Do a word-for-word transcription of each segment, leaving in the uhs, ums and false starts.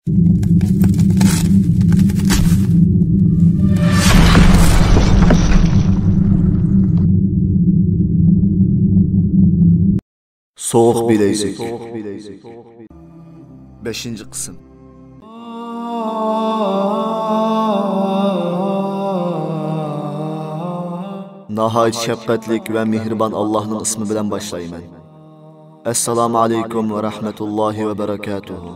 سوغۇق بىلەيزۈك. بەشىنچى قىسىم. ناھايىتى شەپقەتلىك ۋە مېھرىبان ئاللاھنىڭ ئىسمى بىلەن باشلايمەن. ئەسسالامۇ ئەلەيكۇم ۋە رەھمەتۇللاھى ۋە بەرەكاتۇھۇ.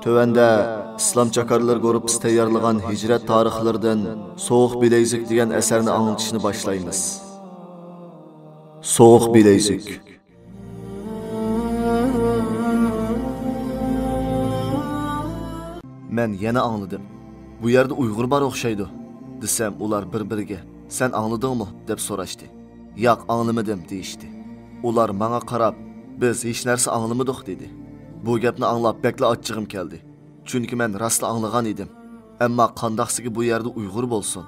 تۆۋەندە ئىسلام چاكارلىرى گۇرۇپپىسى تەييارلىغان ھىجرەت تارىخلىرىدىن سوغۇق بىلەيزۈك دېگەن ئەسەرنى ئاڭلىتىشنى باشلايمىز. سوغۇق بىلەيزۈك. مەن يەنە ئاڭلىدىم. «بۇ يەردە ئۇيغۇر بار ئوخشايدۇ» دېسەم، ئۇلار بىر-بىرىگە «سەن ئاڭلىدىڭمۇ؟» دەپ سوراشتى. «ياق، ئاڭلىمىدىم» دېيىشتى. ئۇلار ماڭا قاراپ، «بىز ھېچ نەرسە ئاڭلىمىدۇق» دېدى. بۇ گەپنى ئاڭلاپ بەكلا ئاچچىقىم كەلدى. چۈنكى مەن راستلا ئاڭلىغان ئىدىم. ئەمما قانداقسىكى بۇ يەردە ئۇيغۇر بولسۇن؟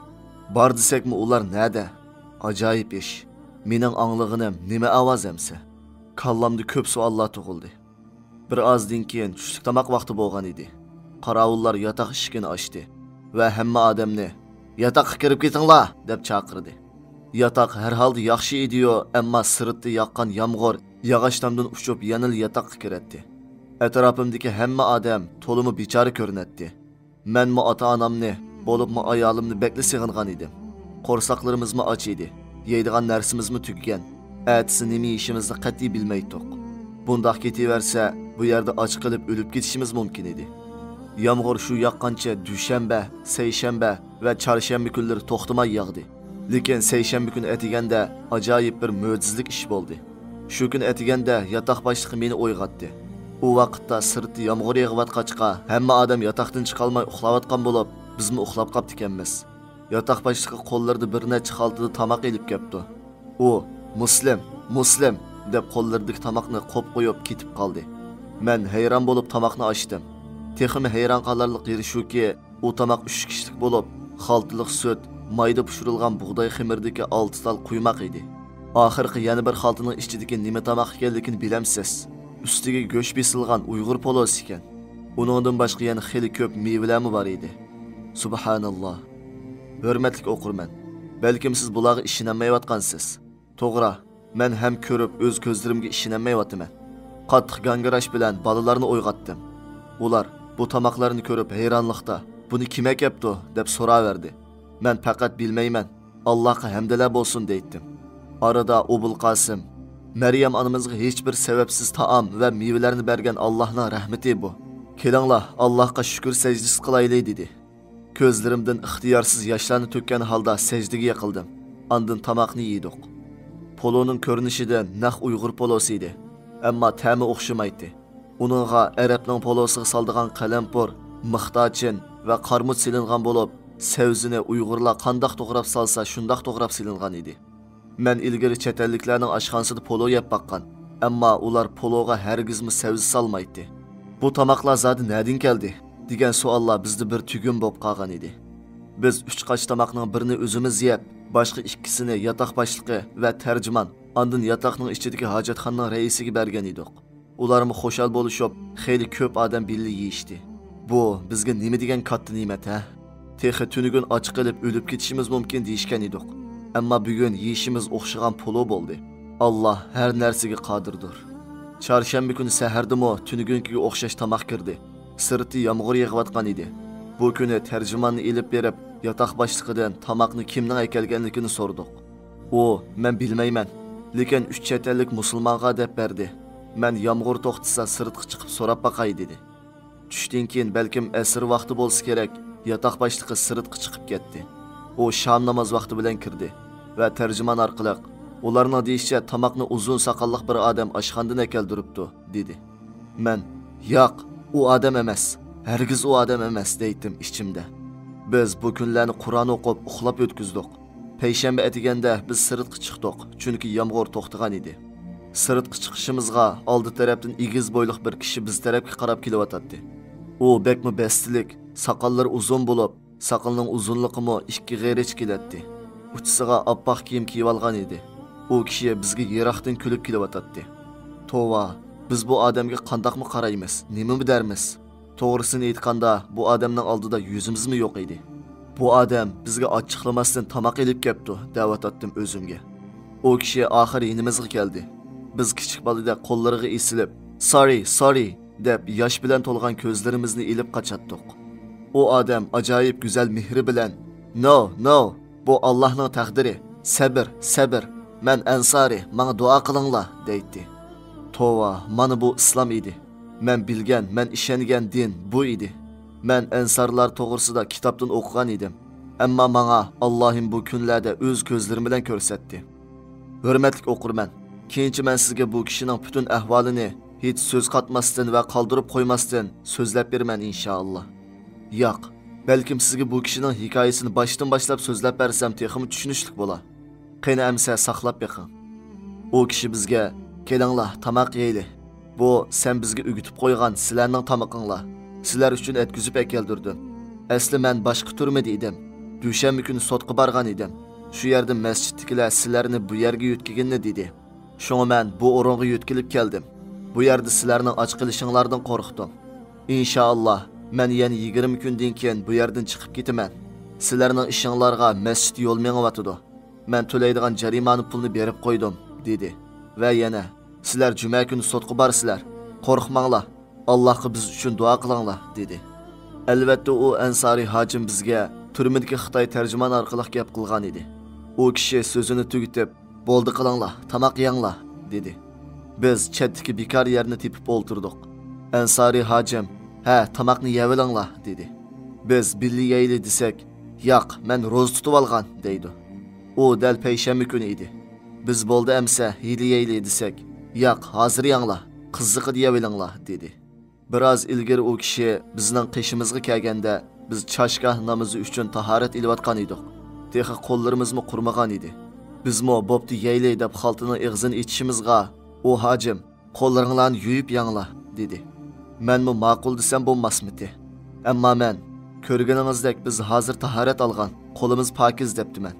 بار دېسەكمۇ ئۇلار نەدە؟ ئاجايىپ ئىش. مېنىڭ ئاڭلىغىنىم نېمە ئاۋاز ئەمسە؟ كاللامدا كۆپ سوئاللار تۇغۇلدى. بىر ئازدىن كېيىن چۈشلۈك تاماق ۋاقتى بولغان ئىدى. قاراۋۇللار ياتاق ئىشىكىنى ئاچتى ۋە ھەممە ئادەمنى «ياتاققا كىرىپ كېتىڭلار!» دەپ چاقىردى. ياتاق ھەر ھالدا ياخشى ئىدىيۇ، ئەمما سىرتتا ياغقان يامغۇر ياغاچ تامدىن ئۇچۇپ يەنىلا ياتاققا كىرەتتى. ئەتراپىمدىكى ھەممە ئادەم تولىمۇ بىچارە كۆرۈنەتتى. مەنمۇ ئاتا-ئانامنى، بولۇپمۇ ئايالىمنى بەكلا سېغىنغان ئىدىم. قورساقلىرىمىزمۇ ئاچ ئىدى. يەيدىغان نەرسىمىزمۇ تۈگىگەن. ئەتىسى نېمە يېيىشىمىزنى قەتئىي بىلمەيتتۇق. بۇنداق كېتىۋەرسە، بۇ يەردە ئاچ قېلىپ ئۆلۈپ كېتىشىمىز مۇمكىن ئىدى. يامغۇر شۇ ياغقانچە دۈشەنبە، سەيشەنبە ۋە چارشەنبە كۈنلىرى توختىماي ياغدى. لېكىن سەيشەنبە كۈنى ئەتىگەندە ئاجايىپ بىر مۆجىزىلىك ئىش بولدى. شۇ كۈنى ئەتىگەندە ياتاق باشلىقى مېنى ئويغاتتى. ئۇ ۋاقىتتا سىرتتا يامغۇر يېغىۋاتقاچقا، ھەممە ئادەم ياتاقتىن چىقالماي ئۇخلاۋاتقان بولۇپ، بىزمۇ ئۇخلاپ قاپتىكەنمىز. ياتاق باشلىقى قوللىرىدا بىر نەچچە خالتىدا تاماق ئېلىپ كەپتۇ. ئۇ، «مۇسلىم، مۇسلىم» دەپ قوللىرىدىكى تاماقنى قوپ قويۇپ كېتىپ قالدى. مەن ھەيران بولۇپ تاماقنى ئاچتىم. تېخىمۇ ھەيران قالارلىق يېرى شۇكى، ئۇ تاماق ئۈچ كىشىلىك بولۇپ، خالتىلىق سۈت، مايدا پىشۇرۇلغان بۇغداي خېمىرىدىكى ئالتە تال قۇيماق ئىدى. ئاخىرقى يەنە بىر خالتىنىڭ ئىچىدىكى نېمە تاماق ئىكەنلىكىنى بىلەمسىز؟ ئۈستىگە گۆش بېسىلغان ئۇيغۇر پولۇسى ئىكەن. ئۇنىڭدىن باشقا يەنە خېلى كۆپ مېۋىلەرمۇ بار ئىدى. سۇبھاناللا. ھۆرمەتلىك ئوقۇرمەن، بەلكىم سىز بۇلارغا ئىشىنەلمەيۋاتقانسىز. توغرا، مەن ھەم كۆرۈپ، ئۆز كۆزلىرىمگە ئىشىنەلمەيۋاتىمەن. قاتتىق گاڭگىراش بىلەن بالىلارنى ئويغاتتىم. ئۇلار بۇ تاماقلارنى كۆرۈپ ھەيرانلىقتا، «بۇنى كىم ئەكەپتۇ؟» دەپ سوراۋەردى. مەن پەقەت «بىلمەيمەن، ئاللاھقا ھەمدىلەر بولسۇن» دەيتتىم. ئارىدا ئوبۇلقاسىم، «مەريەم ئانىمىزغا ھېچبىر سەۋەبسىز تائام ۋە مېۋىلەرنى بەرگەن ئاللاھنىڭ رەھمىتى بۇ. كېلىڭلار، ئاللاھقا شۈكۈر سەجدىسى قىلايلى» دېدى. كۆزلىرىمدىن ئىختىيارسىز ياشلارنى تۆككەن ھالدا سەجدىگە يىقىلدىم. ئاندىن تاماقنى يېدۇق. پولونىڭ كۆرۈنۈشىدىن نەق ئۇيغۇر پولوسى ئىدى. ئەمما تەمى ئوخشىمايتتى. ئۇنىڭغا ئەرەبنىڭ پولوسىغا سالىدىغان قەلەمپۇر، مىخداچىن ۋە قارمۇچ سېلىنغان بولۇپ، سەۋزىنى ئۇيغۇرلار قانداق توغراپ سالسا، شۇنداق توغراپ سېلىنغان ئىدى. مەن ئىلگىرى چەت ئەللىكلەرنىڭ ئاشخانىسىدا پولو يەپ باققان، ئەمما ئۇلار پولوغا ھەرگىزمۇ سەۋزە سالمايتتى. «بۇ تاماقلار زادى نەدىن كەلدى؟» دېگەن سوئاللار بىزدە بىر تۈگۈن بولۇپ قالغان ئىدى. بىز ئۈچ قاچا تاماقنىڭ بىرىنى ئۆزىمىز يەپ، باشقا ئىككىسىنى ياتاق باشلىقى ۋە تەرجىمان، ئاندىن ياتاقنىڭ ئىچىدىكى ھاجەتخانىنىڭ رەئىسىگە بەرگەن ئىدۇق. ئۇلارمۇ خۇشال بولۇشۇپ، خېلى كۆپ ئادەم بىللە يېيىشتى. بۇ بىزگە نېمە دېگەن كاتتا نېمەت، ھە؟ تېخى تۈنۈگۈن ئاچ قېلىپ ئۆلۈپ كېتىشىمىز مۇمكىن دېيىشكەن ئىدۇق. ئەمما بۈگۈن يېيىشىمىز ئوخشىغان پولۇ بولدى. ئاللا ھەر نەرسىگە قادىردۇر. چارشەنبە كۈنى سەھەردىمۇ تۈنۈگۈنكىگە ئوخشاش تاماق كىردى. سىرتتا يامغۇر يېغىۋاتقان ئىدى. بۇ كۈنى تەرجىماننى ئېلىپ بېرىپ، ياتاق باشلىقىدىن تاماقنى كىمنىڭ ئەكەلگەنلىكىنى سورىدۇق. ئۇ، «مەن بىلمەيمەن، لېكىن ئۈچ چەت ئەللىك مۇسۇلمانغا دەپ بەردى. مەن يامغۇر توختىسا سىرتقا چىقىپ سوراپ باقاي» دېدى. چۈشتىن كېيىن بەلكىم ئەسىر ۋاقتى بولسا كېرەك، ياتاق باشلىقى سىرتقا چىقىپ كەتتى. ئۇ شام ناماز ۋاقتى بىلەن كىردى ۋە تەرجىمان ئارقىلىق، «ئۇلارنىڭ دېيىشىچە، تاماقنى ئۇزۇن ساقاللىق بىر ئادەم ئاشخانىدىن ئەكەلدۈرۈپتۇ» دېدى. مەن، «ياق، ئۇ ئادەم ئەمەس، ھەرگىز ئۇ ئادەم ئەمەس» دەيتتىم ئىچىمدە. بىز بۇ كۈنلەرنى قۇرئان ئوقۇپ، ئۇخلاپ ئۆتكۈزدۇق. پەيشەنبە ئەتىگەندە بىز سىرتقا چىقتۇق، چۈنكى يامغۇر توختىغان ئىدى. سىرتقا چىقىشىمىزغا ئالدى تەرەپتىن ئېگىز بويلۇق بىر كىشى بىز تەرەپكە قاراپ كېلىۋاتاتتى. ئۇ بەكمۇ بەستلىك، ساقاللىرى ئۇزۇن بولۇپ، ساقىلىنىڭ ئۇزۇنلۇقىمۇ ئىككى غېرىچە كېلەتتى. ئۇچىسىغا ئاپئاق كىيىم كىيىۋالغان ئىدى. ئۇ كىشى بىزگە يىراقتىن كۈلۈپ كېلىۋاتاتتى. توۋا، بىز بۇ ئادەمگە قانداقمۇ قارايمىز، نېمىمۇ دەرمىز؟ توغرىسىنى ئېيتقاندا، بۇ ئادەمنىڭ ئالدىدا يۈزىمىزمۇ يوق ئىدى. بۇ ئادەم بىزگە ئاچچىقلىماستىن تاماق ئېلىپ كەپتۇ، دەۋاتاتتىم ئۆزۈمگە. ئۇ كىشى ئاخىر يېنىمىزغا كەلدى. بىز كىچىك بالىدەك قوللىرىغا ئېسىلىپ، سارى، سارى، دەپ ياش بىلەن تولغان كۆزلىرىمىزنى ئېلىپ قاچاتتۇق. ئۇ ئادەم ئاجايىپ گۈزەل مېھرى بىلەن، نو، نو، بۇ ئاللاھنىڭ تەقدىرى، سەبىر، سەبىر، مەن ئەنسارى، ماڭا دۇئا قىلىڭلار، دەيتتى. توۋا، مانا بۇ ئىسلام ئىدى. مەن بىلگەن، مەن ئىشەنگەن دىن بۇ ئىدى. مەن ئەنسارلار توغرىسىدا كىتابتىن ئوقۇغان ئىدىم. ئەمما ماڭا ئاللاھىم بۇ كۈنلەردە ئۆز كۆزلىرىم بىلەن كۆرسەتتى. ھۆرمەتلىك ئوقۇرمەن، كېيىنچە مەن سىزگە بۇ كىشىنىڭ پۈتۈن ئەھۋالىنى ھېچ سۆز قاتماستىن ۋە قالدۇرۇپ قويماستىن سۆزلەپ بېرىمەن، ئىنشائاللا. ياق، بەلكىم سىزگە بۇ كىشىنىڭ ھېكايىسىنى باشتىن باشلاپ سۆزلەپ بەرسەم تېخىمۇ چۈشىنىشلىك بولا. قېنى ئەمسە ساقلاپ بېقىڭ. ئۇ كىشى بىزگە، كېلىڭلار، تاماق يەيلى. بۇ سەن بىزگە ئۆگىتىپ قويغان سىلەرنىڭ تامىقىڭلار. سىلەر ئۈچۈن ئەتكۈزۈپ ئەكەلدۈردۈم. ئەسلى مەن باشقا تۈرمىدە ئىدىم. دۈشەنبە كۈنى سوتقا بارغان ئىدىم. شۇ يەردە مەسچىتتىكىلەر سىلەرنى بۇ يەرگە يۆتكىگىنىنى دېدى. شۇڭا مەن بۇ ئورۇنغا يۆتكىلىپ كەلدىم. بۇ يەردە سىلەرنىڭ ئاچ قېلىشىڭلاردىن قورقتۇم. ئىنشائاللا، مەن يەنە يىگىرمە كۈندىن كېيىن بۇ يەردىن چىقىپ كېتىمەن. سىلەرنىڭ ئىشىڭلارغا مەسچىت يول مېڭىۋاتىدۇ. مەن تۆلەيدىغان جەرىمانە پۇلنى بېرىپ قويدۇم، دېدى. ۋە يەنە، سىلەر جۈمە كۈنى سوتقا بارىسىلەر. قورقماڭلار. ئاللاھقا بىز ئۈچۈن دۇئا قىلىڭلار، دېدى. ئەلۋەتتە، ئۇ ئەنسارىي ھاجىم بىزگە تۈرمىدىكى خىتاي تەرجىمان ئارقىلىق گەپ قىلغان ئىدى. ئۇ كىشى سۆزىنى تۈگىتىپ، بولدى قىلىڭلار، تاماق يەڭلار، دېدى. بىز چەتتىكى بىكار يەرنى تېپىپ ئولتۇردۇق. ئەنسارىي ھاجىم، ھە، تاماقنى يەۋېلىڭلار، دېدى. بىز بىللە يەيلى دېسەك، ياق، مەن روزا تۇتۇۋالغان، دەيدۇ. ئۇ دەل پەيشەنبە كۈنى ئىدى. بىز بولدى ئەمسە، ھېلى يەيلى دېسەك، ياق، ھازىر يەڭلار، قىزىقىدا يەۋېلىڭلار، دېدى. بىراز ئىلگىرى ئۇ كىشى بىزنىڭ قېشىمىزغا كەلگەندە، بىز چاشگاھ نامىزى ئۈچۈن تاھارەت ئېلىۋاتقان ئىدۇق. تېخى قوللىرىمىزمۇ قۇرۇمىغان ئىدى. بىزمۇ بوپتۇ يەيلى دەپ خالتىنىڭ ئېغىزىنى ئېچىشىمىزغا، ئۇ ھاجىم، قوللىرىڭلارنى يۇيۇپ يەڭلار، دېدى. مەنمۇ ماقۇل دېسەم بولماسمىتى؟ ئەمما مەن، كۆرگىنىڭىزدەك بىز ھازىر تاھارەت ئالغان، قولىمىز پاكىز دەپتىمەن.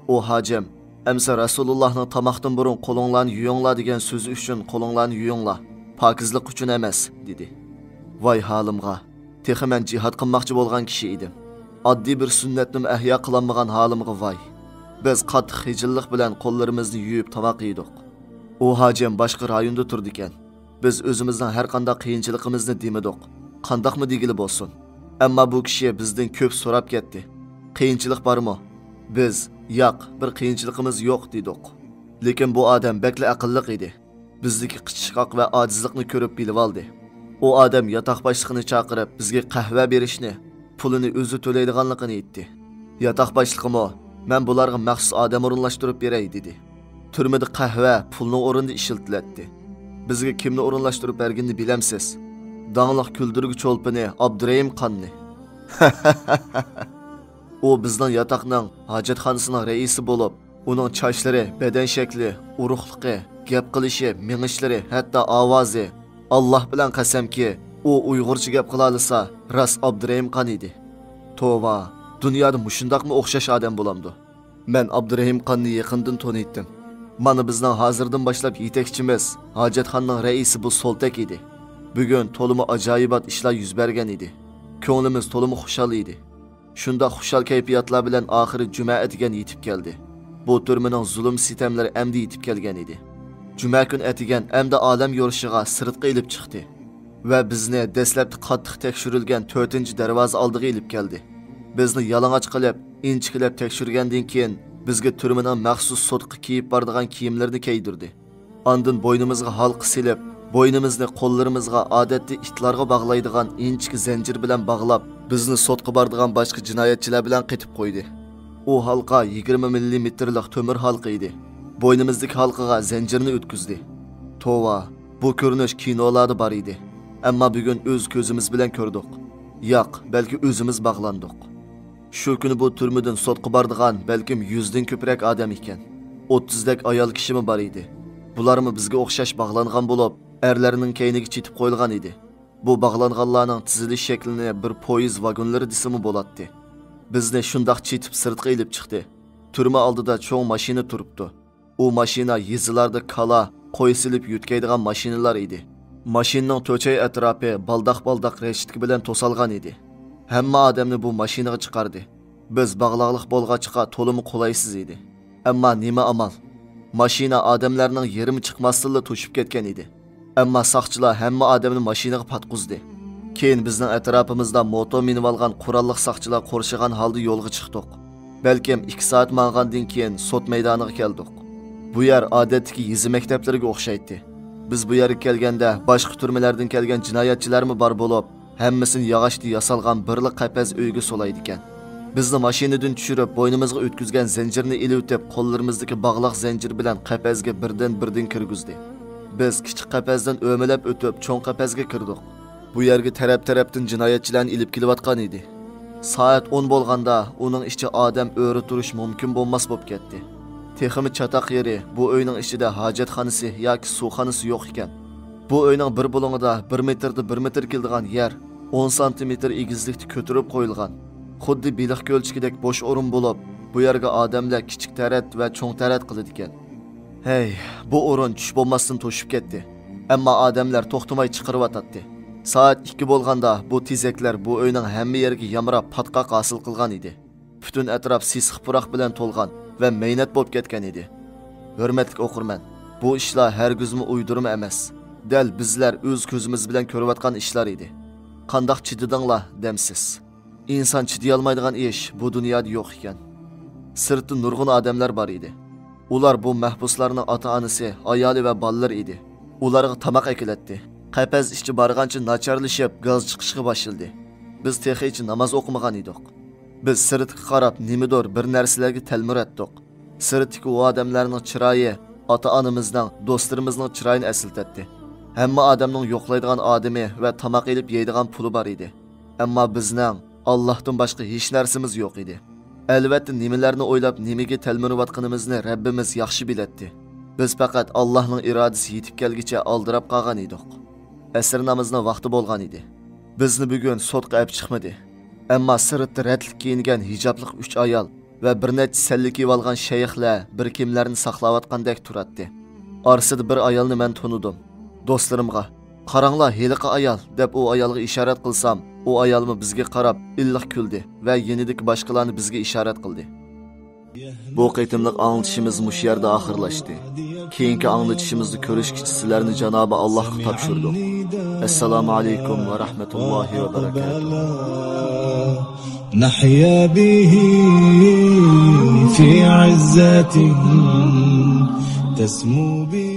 ئۇ ھاجىم، ئەمسە رەسۇلۇللاھنىڭ تاماقتىن بۇرۇن قولۇڭلارنى يۇيۇڭلار دېگەن سۆزى ئۈچۈن قولۇڭلارنى يۇيۇڭلار، پاكىزلىق ئۈچۈن ئەمەس، دېدى. ۋاي ھالىمغا! تېخى مەن جىھاد قىلماقچى بولغان كىشى ئىدىم. ئاددىي بىر سۈننەتنىمۇ ئەھيا قىلالمىغان ھالىمغا ۋاي! بىز قاتتىق خىجىللىق بىلەن قوللىرىمىزنى يۇيۇپ تاماق يېدۇق. ئۇ ھاجىم باشقا رايوندا تۇرىدىكەن. بىز ئۆزىمىزنىڭ ھەر قانداق قىيىنچىلىقىمىزنى دېمىدۇق. قانداقمۇ دېگىلى بولسۇن؟ ئەمما بۇ كىشى بىزدىن كۆپ سوراپ كەتتى. قىيىنچىلىق بارمۇ؟ بىز، ياق، بىر قىيىنچىلىقىمىز يوق، دېدۇق. لېكىن بۇ ئادەم بەكلا ئەقىللىق ئىدى. بىزدىكى قىچىشقاق ۋە ئاجىزلىقنى كۆرۈپ بىلىۋالدى. ئۇ ئادەم ياتاق باشلىقىنى چاقىرىپ، بىزگە قەھۋە بېرىشنى، پۇلىنى ئۆزى تۆلەيدىغانلىقىنى ئېيتتى. ياتاق باشلىقىمۇ، مەن بۇلارغا مەخسۇس ئادەم ئورۇنلاشتۇرۇپ بېرەي، دېدى. تۈرمىدە قەھۋە پۇلنىڭ ئورنىدا ئىشلىتىلەتتى. بىزگە كىمنى ئورۇنلاشتۇرۇپ بەرگىنىنى بىلەمسىز؟ داڭلىق كۈلدۈرگۈ چولپىنى ئابدۇرېھىم قاننى. ئۇ بىزنىڭ ياتاقنىڭ ھاجەتخانىسىنىڭ رەئىسى بولۇپ، ئۇنىڭ چاچلىرى، بەدەن شەكلى، ئورۇقلۇقى، گەپ قىلىشى، مېڭىشلىرى، ھەتتا ئاۋازى، ئاللاھ بىلەن قەسەمكى، ئۇ ئۇيغۇرچە گەپ قىلالىسا، راست ئابدۇرېھىم قان ئىدى. توۋا، دۇنيادا مۇشۇنداقمۇ ئوخشاش ئادەم بولامدۇ؟ مەن ئابدۇرېھىم قاننى يېقىندىن تونۇيتتىم. مانا بىزنىڭ ھازىردىن باشلاپ يېتەكچىمىز، ھاجەتخانىنىڭ رەئىسى بۇ سولتەك ئىدى. بۈگۈن تولىمۇ ئاجايىبات ئىشلار يۈز بەرگەن ئىدى. كۆڭلىمىز تولىمۇ خۇشال ئىدى. شۇنداق خۇشال كەيپىياتلار بىلەن ئاخىرى جۈمە ئەتىگەن يېتىپ كەلدى. بۇ تۈرمىنىڭ زۇلۇم-سىتەملىرى ئەمدى يېتىپ كەلگەن ئىدى. جۈمە كۈن ئەتىگەن ئەمدى ئالەم يورۇشىغا سىرتقا ئېلىپ چىقتى. ۋە بىزنى دەسلەپتە قاتتىق تەكشۈرۈلگەن تۆتىنچى دەرۋازا ئالدىغا ئېلىپ كەلدى. بىزنى يالىڭاچ قىلىپ، ئىنچىكىلەپ تەكشۈرگەندىن كېيىن، بىزگە تۈرمىنىڭ مەخسۇس سوتقا كىيىپ بارىدىغان كىيىملىرىنى كىيدۈردى. ئاندىن بوينىمىزغا ھالقا سېلىپ، بوينىمىزنى قوللىرىمىزغا ئادەتتە ئىتلارغا باغلايدىغان ئىنچىكە زەنجىر بىلەن باغلاپ، بىزنى سوتقا بارىدىغان باشقا جىنايەتچىلەر بىلەن قېتىپ قويدى. ئۇ ھالقا يىگىرمە مىللىمېتىرلىق تۆمۈر ھالقا ئىدى. بوينىمىزدىكى ھالقىغا زەنجىرنى ئۆتكۈزدى. توۋا، بۇ كۆرۈنۈش كىنولاردا بار ئىدى. ئەمما بۈگۈن ئۆز كۆزىمىز بىلەن كۆردۇق. ياق، بەلكى ئۆزىمىز باغلاندۇق. شۇ كۈنى بۇ تۈرمىدىن سوتقا بارىدىغان بەلكىم يۈزدىن كۆپرەك ئادەم ئىكەن. ئوتتۇزدەك ئايال كىشىمۇ بار ئىدى. بۇلارمۇ بىزگە ئوخشاش باغلانغان بولۇپ، ئەرلەرنىڭ كەينىگە چېتىپ قويۇلغان ئىدى. بۇ باغلانغانلارنىڭ تىزىلىش شەكلىنى بىر پويىز ۋاگونلىرى دېسىمۇ بولاتتى. بىزنى شۇنداق چېتىپ سىرتقا ئېلىپ چىقتى. تۈرمە ئالدىدا چوڭ ماشىنا تۇرۇپتۇ. ئۇ ماشىنا يېزىلاردا كالا، قوي سېلىپ يۆتكەيدىغان ماشىنىلار ئىدى. ماشىنىنىڭ تۆچەي ئەتراپى بالداق-بالداق رەشتكە بىلەن توسالغان ئىدى. ھەممە ئادەمنى بۇ ماشىنىغا چىقاردى. بىز باغلاقلىق بولغاچقا تولىمۇ قولايسىز ئىدى. ئەمما نېمە ئامال؟ ماشىنا ئادەملەرنىڭ يېرىمى چىقماستىنلا توشۇپ كەتكەن ئىدى. ئەمما ساقچىلار ھەممە ئادەمنى ماشىنىغا پاتقۇزدى. كېيىن بىزنىڭ ئەتراپىمىزدا موتور مىنىۋالغان قوراللىق ساقچىلار قورشىغان ھالدا يولغا چىقتۇق. بەلكىم ئىككى سائەت ماڭغاندىن كېيىن سوت مەيدانىغا كەلدۇق. بۇ يەر ئادەتتىكى يېزا مەكتەپلىرىگە ئوخشايتتى. بىز بۇ يەرگە كەلگەندە باشقا تۈرمىلەردىن كەلگەن جىنايەتچىلەرمۇ بار بولۇپ، ھەممىسىنى ياغاچتىن ياسالغان بىرلا قەپەس ئۆيگە سولايدىكەن. بىزنى ماشىنىدىن چۈشۈرۈپ، بوينىمىزغا ئۆتكۈزگەن زەنجىرنى ئېلىۋېتىپ، قوللىرىمىزدىكى باغلاق زەنجىر بىلەن قەپەسكە بىردىن-بىردىن كىرگۈزدى. بىز كىچىك قەپەسدىن ئۆمىلەپ ئۆتۈپ، چوڭ قەپەسكە كىردۇق. بۇ يەرگە تەرەپ-تەرەپتىن جىنايەتچىلەرنى ئېلىپ كېلىۋاتقان ئىدى. سائەت ئون بولغاندا ئۇنىڭ ئىچى ئادەم ئۆرە تۇرۇش مۇمكىن بولماس بولۇپ كەتتى. تېخىمۇ چاتاق يېرى، بۇ ئۆينىڭ ئىچىدە ھاجەتخانىسى ياكى سۇخانىسى يوق ئىكەن. بۇ ئۆينىڭ بىر بۇلۇڭىدا بىر مېتىردىن بىر مېتىر كېلىدىغان يەر ئون سانتىمېتىر ئېگىزلىكتە كۆتۈرۈپ قويۇلغان. خۇددى بېلىق كۆلچىكىدەك بوش ئورۇن بولۇپ، بۇ يەرگە ئادەملەر كىچىك تەرەت ۋە چوڭ تەرەت قىلىدىكەن. ھەي، بۇ ئورۇن چۈش بولماستىن توشۇپ كەتتى. ئەمما ئادەملەر توختىماي چىقىرىۋاتاتتى. سائەت ئىككى بولغاندا بۇ تېزەكلەر بۇ ئۆينىڭ ھەممە يېرىگە يامراپ پاتقاق ھاسىل قىلغان ئىدى. پۈتۈن ئەتراپ سېسىق پۇراق بىلەن تولغان ۋە مەينەت بولۇپ كەتكەن ئىدى. ھۆرمەتلىك ئوقۇرمەن، بۇ ئىشلار ھەرگىزمۇ ئويدۇرما ئەمەس. دەل بىزلەر ئۆز كۆزىمىز بىلەن كۆرۈۋاتقان ئىشلار ئىدى. قانداق چىدىدىڭلار دەمسىز؟ ئىنسان چىدىيالمايدىغان ئىش بۇ دۇنيادا يوق ئىكەن. سىرتتا نۇرغۇن ئادەملەر بار ئىدى. ئۇلار بۇ مەھبۇسلارنىڭ ئاتا-ئانىسى، ئايالى ۋە بالىلىرى ئىدى. ئۇلارغا تاماق ئەكېلەتتى. قەپەس ئىچى بارغانچە ناچارلىشىپ، گاز چىقىشقا باشلىدى. بىز تېخىچە ناماز ئوقۇمىغان ئىدۇق. بىز سىرتقا قاراپ نېمىدۇر بىر نەرسىلەرگە تەلمۈرەتتۇق. سىرتتىكى ئۇ ئادەملەرنىڭ چىرايى ئاتا-ئانىمىزنىڭ، دوستلىرىمىزنىڭ چىرايىنى ئەسلىتەتتى. ھەممە ئادەمنىڭ يوقلايدىغان ئادىمى ۋە تاماق ئېلىپ يەيدىغان پۇلى بار ئىدى. ئەمما بىزنىڭ ئاللاھتىن باشقا ھېچ نەرسىمىز يوق ئىدى. ئەلۋەتتە، نېمىلەرنى ئويلاپ، نېمىگە تەلمۈرۈۋاتقىنىمىزنى رەببىمىز ياخشى بىلەتتى. بىز پەقەت ئاللاھنىڭ ئىرادىسى يېتىپ كەلگىچە ئالدىراپ قالغان ئىدۇق. ئەسىر نامىزىنىڭ ۋاقتى بولغان ئىدى. بىزنى بۈگۈن سوتقا ئەپ چىقمىدى. ئەمما سىرتتا رەتلىك كىيىنگەن ھىجابلىق ئۈچ ئايال ۋە بىر نەچچە سەللە كىيىۋالغان شەيخلەر بىر كىملەرنى ساقلاۋاتقاندەك تۇراتتى. ئارىسىدا بىر ئايالنى مەن تونۇدۇم. دوستلىرىمغا، «قاراڭلار، ھېلىقى ئايال» دەپ ئۇ ئايالغا ئىشارەت قىلسام، ئۇ ئايالمۇ بىزگە قاراپ ئىللىق كۈلدى ۋە يېنىدىكى باشقىلارنى بىزگە ئىشارەت قىلدى. بۇ قېتىملىق ئاڭلىتىشىمىز مۇشۇ يەردە ئاخىرلاشتى. كېيىنكى ئاڭلىتىشىمىزدا كۆرۈشكىچە سىلەرنى جانابى ئاللاھقا تاپشۇردۇق. ئەسسالامۇ ئەلەيكۇم ۋە رەھمەتۇللاھى ۋە بەرەكاتۇھ. نحيا به في عزة تسمو به